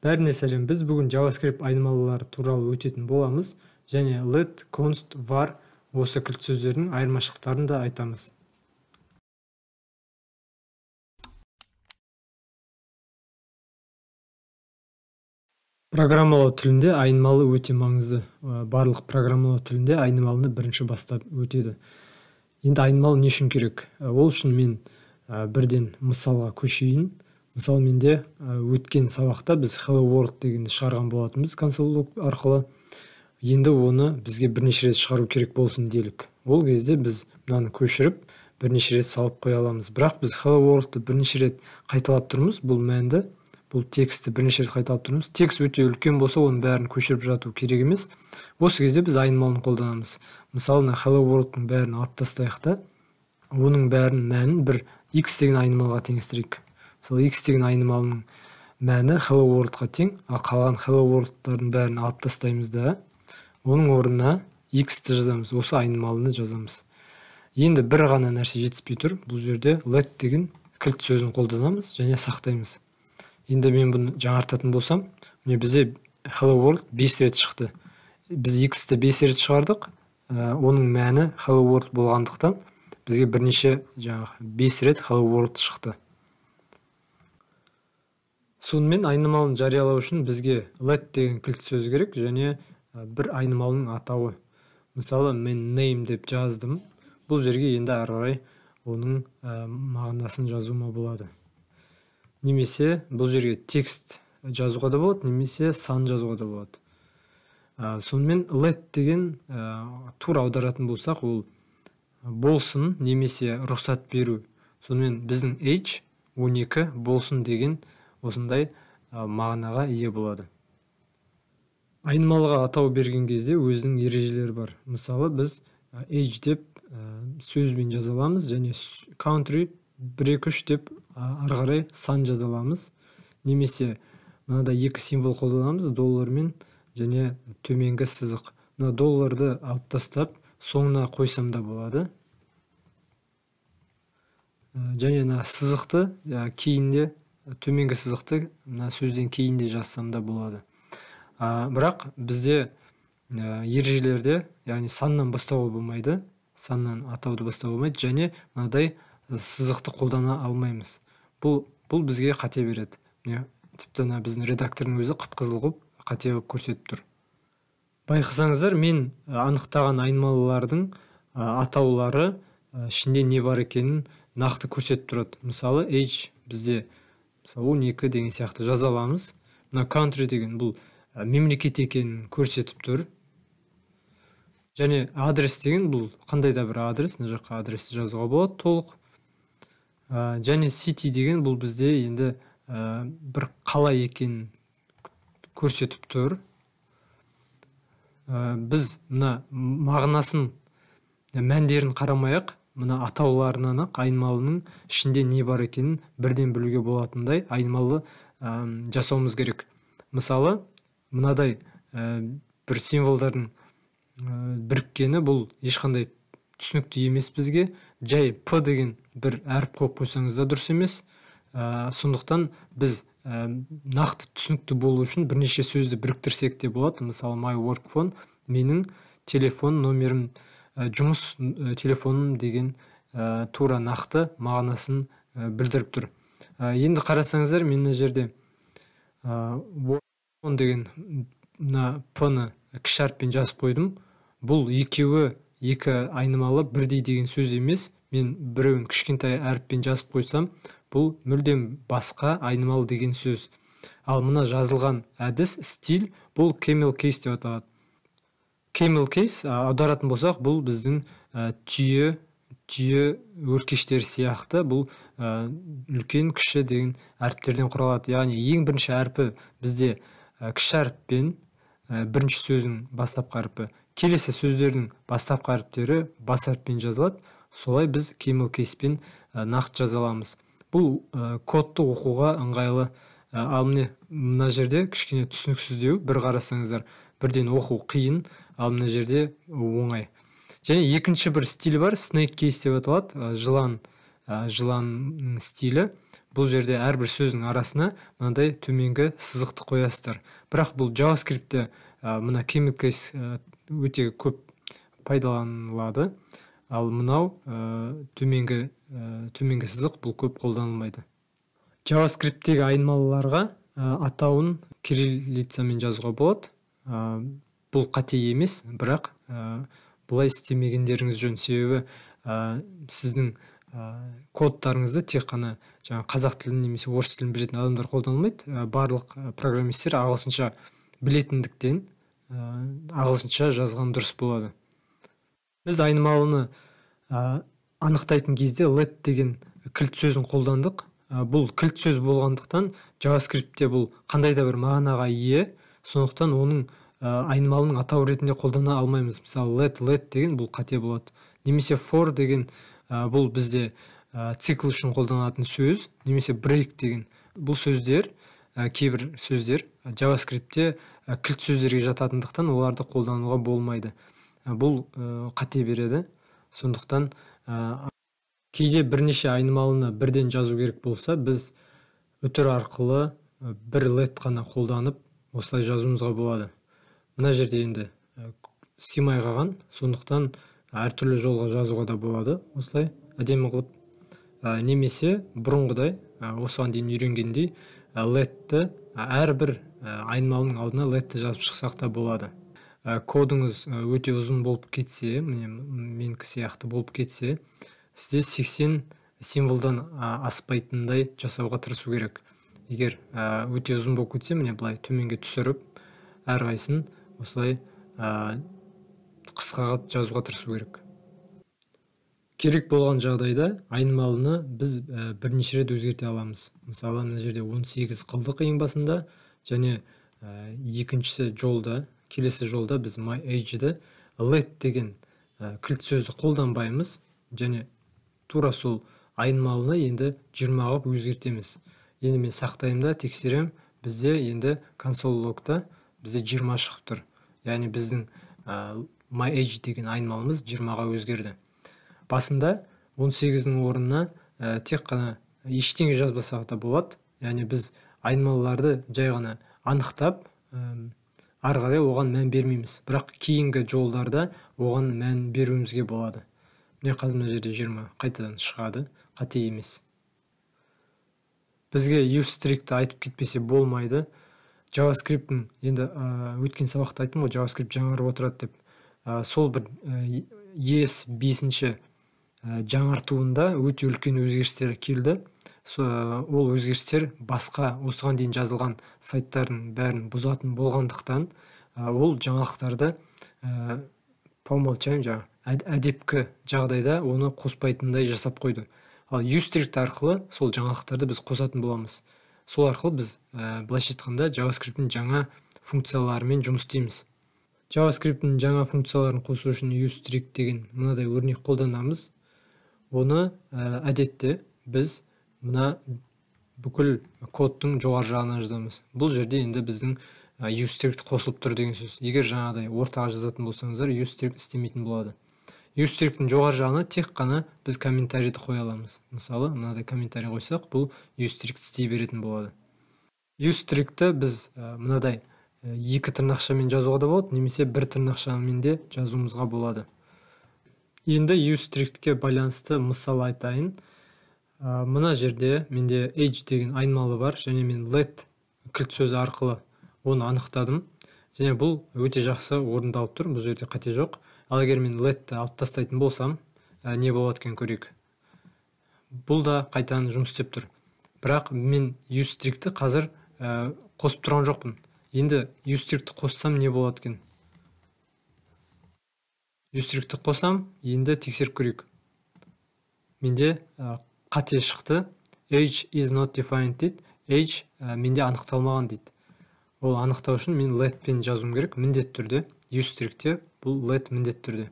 Бәріне сәлем. Біз бүгін JavaScript айнымалылары туралы өтетін боламыз және let, const, var осы кілт сөздердің айырмашылықтарын да айтамыз. Программалау тілінде айнымалы өте маңызды. Барлық программалау тілінде айнымалыны бірінші бастап өтеді. Енді айнымалы не үшін керек? Ол үшін мен бірден мысалға көшейін. Мысалы, менде өткен сабақта біз Hello World дегенді шығарған болатынбыз console арқылы. Енді оны бізге бірнеше рет шығару керек болсын делік. Ол кезде біз мынаны көшіріп бірнеше рет салып қоя аламыз. Бірақ біз Hello World'ты бірнеше рет қайталап тұрмыз. Бұл мәнді, бұл текстті бірнеше рет қайталап тұрмыз. Текст өте үлкен болса, оның бәрін көшіріп жату керек емес. Осы кезде біз айнымалыны қолданамыз. Мысалы, мына Hello World'тың бәрін алып тастайық та, оның бәрін мәнін бір x деген айнымалыға теңестірейік. Мысалы, x деген айнымалының мәні Hello World'қа тең, ал қалған Hello World'тардың бәрін алып тастаймыз да, оның орнына x-ті жазамыз, осы айнымалыны жазамыз. Енді бір ғана нәрсе жетіспей тұр. Бұл жерде let деген кілт сөзін қолданамыз және сақтаймыз. Енді мен бұны жаңартатын болсам, міне бізде Hello World 5 рет шықты. Біз x-ті 5 рет шығардық, оның мәні Hello World болғандықтан бізге бірнеше жаңағы 5 рет Hello World шықты. Сонымен айнымалыны жариялау үшін бізге let деген кілт сөз керек және бір айнымалының атауы. Мысалы, мен name деп жаздым. Бұл жерге енді ары қарай оның мағынасын жазуыма болады. Немесе бұл жерге текст жазуға да болады, немесе сан жазуға да болады. Сонымен let деген тура аударатын болсақ, ол болсын немесе рұқсат беру. Сонымен біздің age 12 болсын деген осындай мағынаға ие болады. Айнымалыға атау берген кезде өзінің ережелері бар. Мысалы, біз age деп сөзбен жаза аламыз және country 1, 2, 3 деп ары қарай сан жаза аламыз. Немесе мынада екі символ қолданамыз, доллармен және төменгі сызық. Мына долларды алып тастап, соңына қойсам да болады. Және мына сызықты кейінде, төменгі сызықты мына сөзден кейін де жазсам да болады. Бірақ бізде ережелерде, яғни саннан бастауға болмайды, саннан атауды бастауға болмайды және мынадай сызықты қолдана алмаймыз. Бұл бізге қате береді. Міне, тіпті мына біздің редактордың өзі қып-қызыл қылып қате қылып көрсетіп тұр. Байқасаңыздар, мен анықтаған айнымалылардың атаулары ішінде не бар екенін нақты көрсетіп тұрады. Мысалы, age бізде 12 деген сияқты жаза аламыз. Мына country деген бұл мемлекет екенін көрсетіп тұр. Және адрес деген бұл қандай да бір адрес, мына жаққа адресті жазуға болады толық. Және city деген бұл бізде енді бір қала екенін көрсетіп тұр. Біз мына мағынасын, мәндерін қарамай-ақ, мына атауларынан-ақ айнымалының ішінде не бар екенін бірден білуге болатындай айнымалы жасауымыз керек. Мысалы, мынадай бір символдардың біріккені бұл ешқандай түсінікті емес бізге. Жай П деген бір әріп қойып қойсаңыз да дұрыс емес. Сондықтан біз нақты түсінікті болу үшін бірнеше сөзді біріктірсек те болады. Мысалы, my work phone, менің телефон номерім, жұмыс телефоным деген тура нақты мағынасын білдіріп тұр. Енді қарасаңыздар, мен мына жерде work деген мына П-ны кіші әріппен жазып қойдым. Бұл екеуі екі айнымалы бірдей деген сөз емес. Мен біреуін кішкентай әріппен жазып қойсам, бұл мүлдем басқа айнымалы деген сөз. Ал мына жазылған әдіс, стиль, бұл camel case деп аталады. Camel case аударатын болсақ, бұл біздің түйе өркештері сияқты, бұл үлкен, кіші деген әріптерден құралады. Яғни ең бірінші әрпі бізде кіші әріппен, бірінші сөздің бастапқы әрпі, келесі сөздердің бастапқы әріптері бас әріппен жазылады. Солай біз camel case-пен нақты жаза аламыз. Бұл кодты оқуға ыңғайлы. Ал міне мына жерде кішкене түсініксіздеу, бір қарасаңыздар бірден оқу қиын, ал мына жерде оңай. Және екінші бір стиль бар, snake case деп аталады, жыланның стилі. Бұл жерде әрбір сөздің арасына мынандай төменгі сызықты қоясыздар. Бірақ бұл JavaScript'те мына camel case өте көп пайдаланылады. Ал мынау төменгі сызық бұл көп қолданылмайды. JavaScript'тегі айнымалыларға атауын кириллицамен жазуға болады. Бұл қате емес, бірақ бұлай істемегендеріңіз жөн. Себебі сіздің кодтарыңызды тек қана жаңа қазақ тілін немесе орыс тілін білетін адамдар қолданылмайды. Барлық программисттер ағылшынша білетіндіктен ағылшынша жазған дұрыс болады. Біз айнымалыны анықтайтын кезде let деген кілт сөзін қолдандық. Бұл кілт сөз болғандықтан JavaScript'те бұл қандай да бір мағынаға ие, сондықтан оның айнымалының атауы ретінде қолдана алмаймыз. Мысалы, let деген бұл қате болады. Немесе for деген бұл бізде цикл үшін қолданатын сөз, немесе break деген. Бұл сөздер, кейбір сөздер JavaScript'те кілт сөздерге жататындықтан оларды қолдануға болмайды. Бұл қате береді. Сондықтан кейде бірнеше айнымалыны бірден жазу керек болса, біз үтір арқылы бір let қана қолданып осылай жазуымызға болады. Мына жерде енді сыймай қалған, сондықтан әртүрлі жолға жазуға да болады, осылай әдемі қылып. Немесе бұрынғыдай, осыған дейін үйренгендей, letті әрбір айнымалының алдына letті жазып шықсақ та болады. Кодыңыз өте ұзын болып кетсе, міне менікі сияқты болып кетсе, сізде 80 символдан аспайтындай жасауға тырысу керек. Егер өте ұзын болып кетсе, міне былай төменге түсіріп, әрқайсысын осылай қысқа қылып жазуға тырысу керек. Керек болған жағдайда айнымалыны біз бірнеше рет өзгерте аламыз. Мысалы, мына жерде 18 қылдық ең басында, және екіншісі жолда, келесі жолда біз my age-ді let деген кілт сөзді қолданбаймыз, және тура сол айнымалыны енді 20 қылып өзгертеміз. Енді мен сақтаймын да тексерем, бізде енді console log'та бізде 20 шығып тұр. Яғни біздің my age деген айнымалымыз 20-ға өзгерді. Басында 18-дің орнына тек қана ештеңе жазбасақ та болады. Яғни біз айнымалыларды жай ғана анықтап, ары қарай оған мән бермейміз. Бірақ кейінгі жолдарда оған мән беруімізге болады. Міне қазір мына жерде 20 қайтадан шығады, қате емес. Бізге use-strict'ті айтып кетпесе болмайды. JavaScript'ің енді өткен сабақта айттым ғой, JavaScript жаңарып отырады деп. Сол бір ES 5-ші жаңартуында өте үлкен өзгерістер келді. Ол өзгерістер басқа осыған дейін жазылған сайттардың бәрін бұзатын болғандықтан, ол жаңалықтарды по умолчанию жаңа әдепкі жағдайда оны қоспайтындай жасап қойды. Ал use-strict арқылы сол жаңалықтарды біз қосатын боламыз. Сол арқылы біз былайша айтқанда JavaScript'ің жаңа функцияларымен жұмыс істейміз. JavaScript'ің жаңа функцияларын қосу үшін use-strict деген мынадай өрнек қолданамыз. Оны әдетте біз мына бүкіл кодтың жоғары жағына жазамыз. Бұл жерде енді біздің use-strict қосылып тұр деген сөз. Егер жаңағыдай ортаға жазатын болсаңыздар, use-strict істемейтін болады. Use-strict'ің жоғары жағына тек қана біз комментарийді қоя аламыз. Мысалы, мынадай комментарий қойсақ, бұл use-strict істей беретін болады. Use-strict'ті біз мынадай екі тырнақшамен жазуға да болады, немесе бір тырнақшамен де жазуымызға болады. Енді use-strict'ке байланысты мысал айтайын. Мына жерде менде age деген айнымалы бар, және мен let кілт сөзі арқылы оны анықтадым. Және бұл өте жақсы орындалып тұр, бұл жерде қате жоқ. Ал егер мен let'ті алып тастайтын болсам, не болады екен көрейік. Бұл да қайтадан жұмыс істеп тұр. Бірақ мен use-strict'ті қазір қосып тұрған жоқпын. Енді use-strict'ті қоссам не болады екен? Use-strict'ті қосам, енді тексеріп көрейік. Менде қате шықты. Age is not defined дейді. Age менде анықталмаған дейді. Ол анықтау үшін мен let-пен жазуым керек міндетті түрде. Use-strict'те бұл let міндетті түрде.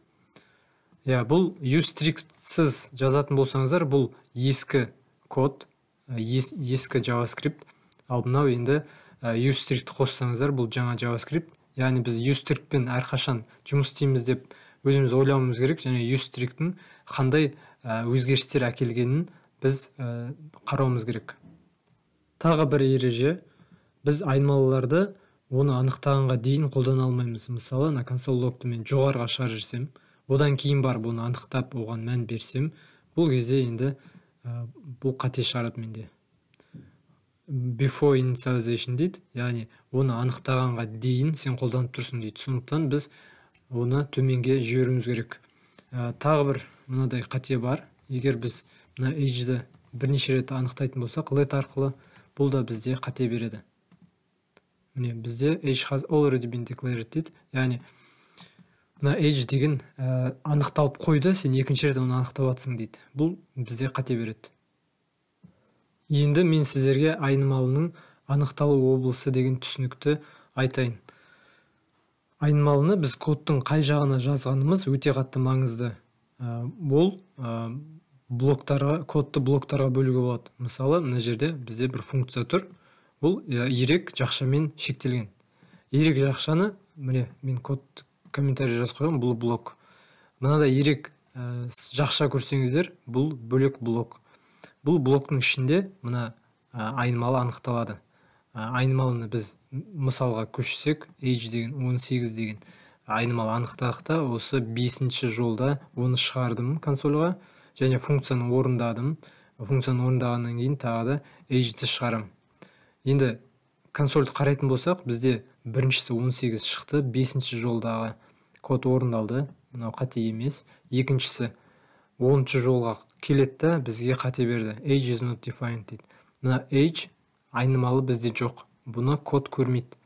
Иә, бұл use-strict'сіз жазатын болсаңыздар, бұл ескі код, ескі JavaScript. Ал мынау енді use-strict'ті қоссаңыздар, бұл жаңа JavaScript. Яғни біз use-strict'пен әрқашан жұмыс істейміз деп өзіміз ойлауымыз керек, және use-strict'тің қандай өзгерістер әкелгенін біз қарауымыз керек. Тағы бір ереже: біз айнымалыларды оны анықтағанға дейін қолдана алмаймыз. Мысалы, мына console log ты мен жоғарыға шығарып жіберсем, одан кейін барып оны анықтап, оған мән берсем, бұл кезде енді бұл қате шығарады менде. Before initialization дейді, яғни оны анықтағанға дейін сен қолданып тұрсың дейді. Сондықтан біз оны төменге жіберуіміз керек. Тағы бір мынадай қате бар: егер біз мына age-ді бірнеше рет анықтайтын болсақ let арқылы, бұл да бізде қате береді. Міне, бізде age has already been declared дейді, яғни мына age деген анықталып қойды, сен екінші рет оны анықтап жатсың дейді. Бұл бізде қате береді. Енді мен сіздерге айнымалының анықталу облысы деген түсінікті айтайын. Айнымалыны біз кодтың қай жағына жазғанымыз өте қатты маңызды. Ол блоктарға, кодты блоктарға бөлуге болады. Мысалы, мына жерде бізде бір функция тұр, бұл ирек жақшамен шектелген. Ирек жақшаны, міне, мен код комментарий жазып қойғанмын, бұл блок. Мынадай ирек жақша көрсеңіздер, бұл бөлек блок. Бұл блоктың ішінде мына айнымалы анықталады. Айнымалыны біз мысалға көшсек, age деген 18 деген айнымалы анықтадық та, осы бесінші жолда оны шығардым консольға және функцияны орындадым. Функцияны орындағаннан кейін тағы да age-ді шығарамын. Енді консольді қарайтын болсақ, бізде біріншісі 18 шықты, бесінші жолдағы код орындалды, мынау қате емес. Екіншісі 10-жолға келеді да, бізге қате берді: age is not defined дейді. Мына age айнымалы бізде жоқ, бұны код көрмейді.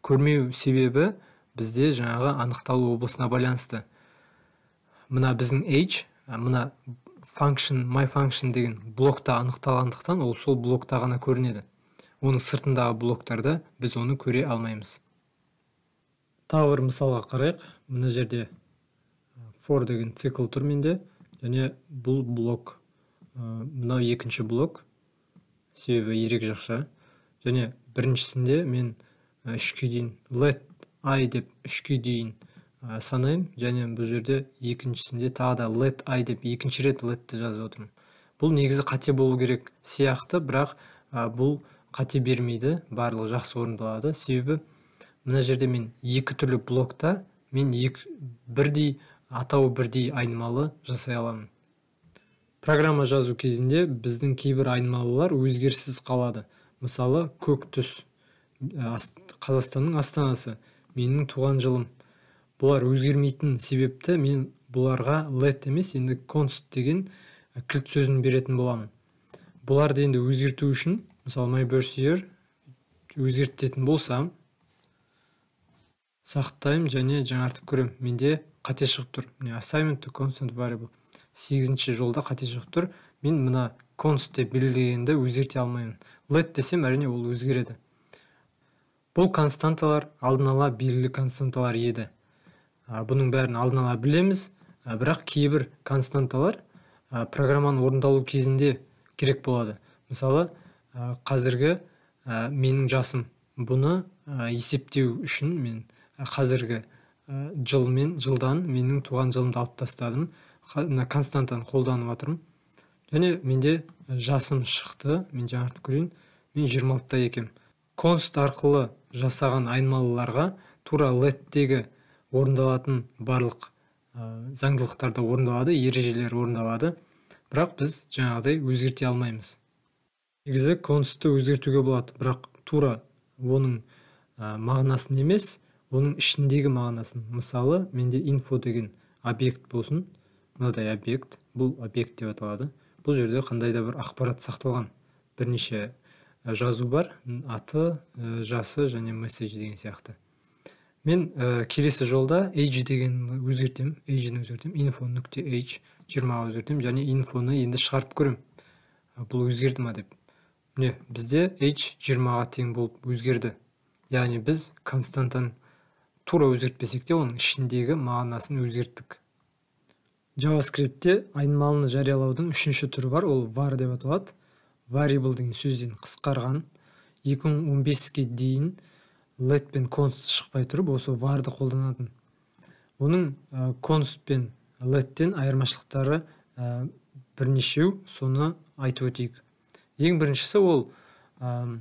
Көрмеу себебі бізде жаңағы анықталу облысына байланысты. Мына біздің age мына function, my function деген блокта анықталғандықтан, ол сол блокта ғана көрінеді. Оның сыртындағы блоктарда біз оны көре алмаймыз. Тағы бір мысалға қарайық. Мына жерде for деген цикл тұр менде және бұл блок, мынау екінші блок, себебі ирек жақша. Және біріншісінде мен үшке дейін let i деп үшке дейін санаймын және бұл жерде екіншісінде тағы да let i деп екінші рет letті жазып отырмын. Бұл негізі қате болу керек сияқты, бірақ бұл қате бермейді, барлығы жақсы орындалады. Себебі мына жерде мен екі түрлі блокта мен екі бірдей, атауы бірдей айнымалы жасай аламын. Программа жазу кезінде біздің кейбір айнымалылар өзгеріссіз қалады. Мысалы, көк түс, Қазақстанның астанасы, менің туған жылым. Бұлар өзгермейтін себепті мен бұларға let емес, енді const деген кілт сөзін беретін боламын. Бұларды енді өзгерту үшін, мысалы, my birth year өзгертетін болсам, сақтаймын және жаңартып көремін. Менде қате шығып тұр. Міне, assignment to constant variable, сегізінші жолда қате шығып тұр. Мен мына const деп белгілегенді өзгерте алмаймын. Let десем, әрине, ол өзгереді. Бұл константалар алдын ала белгілі константалар еді. Бұның бәрін алдын ала білеміз, бірақ кейбір константалар программаның орындалу кезінде керек болады. Мысалы, қазіргі менің жасым, бұны есептеу үшін мен қазіргі жыл мен жылдан менің туған жылымды алып тастадым, мына константаны қолданып жатырмын және менде жасым шықты. Мен жаңартып көрейін, мен 26-та екенмін. Const арқылы жасаған айнымалыларға тура let-тегі орындалатын барлық заңдылықтар да орындалады, ережелер орындалады, бірақ біз жаңағыдай өзгерте алмаймыз. Негізі const-ты өзгертуге болады, бірақ тура оның мағынасын емес, оның ішіндегі мағынасын. Мысалы, менде info деген объект болсын, мынадай объект, бұл объект деп аталады. Бұл жерде қандай да бір ақпарат сақталған, бірнеше жазу бар: аты, жасы және message деген сияқты. Мен келесі жолда age деген өзгертемін, age-ні өзгертемін, info нүкте age 20-ға өзгертемін және info-ны енді шығарып көремін, бұл өзгерді ма деп. Міне, бізде age 20-ға тең болып өзгерді, яғни біз константаны тура өзгертпесек те, оның ішіндегі мағынасын өзгерттік. JavaScriptте айнымалыны жариялаудың үшінші түрі бар, ол var деп аталады, variable деген сөзден қысқарған. 2015-ке дейін let пен const шықпай тұрып, осы var-ды қолданатын. Оның const пен let-тен айырмашылықтары бірнешеу, соны айтып өтейік. Ең біріншісі, ол Оны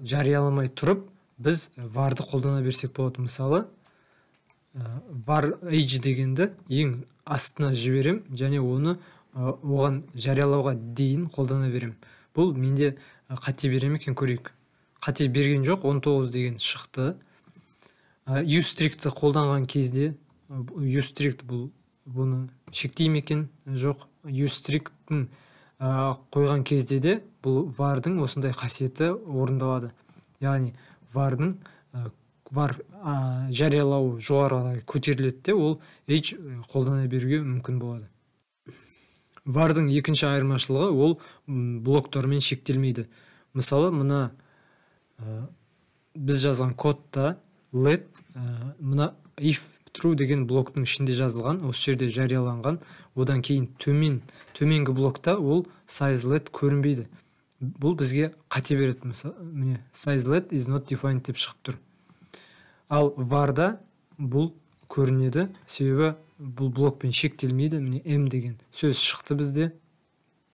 жарияламай тұрып, біз var-ды қолдана берсек болады. Мысалы, var age дегенді ең астына жіберем және оны оған жариялауға дейін қолдана берем. Бұл менде қате бере ме екен, көрейік. Қате берген жоқ, 19 деген шықты. Use strict-ті қолданған кезде, use strict бұл бұны шектей ме екен? Жоқ. Use strict-тің қойған кезде де бұл var-дың осындай қасиеті орындалады. Яғни var-дың var жариялауы жоғары көтеріледі де, ол age қолдана беруге мүмкін болады. Var-дың екінші айырмашылығы: ол блоктармен шектелмейді. Мысалы, мына біз жазған кодта let мына if true деген блоктың ішінде жазылған, осы жерде жарияланған. Одан кейін төменгі блокта ол size let көрінбейді. Бұл бізге қате береді. Мысалы, міне, "size let is not defined" деп шығып тұр. Ал var-да бұл көрінеді, себебі бұл блокпен шектелмейді. Міне, m деген сөз шықты бізде.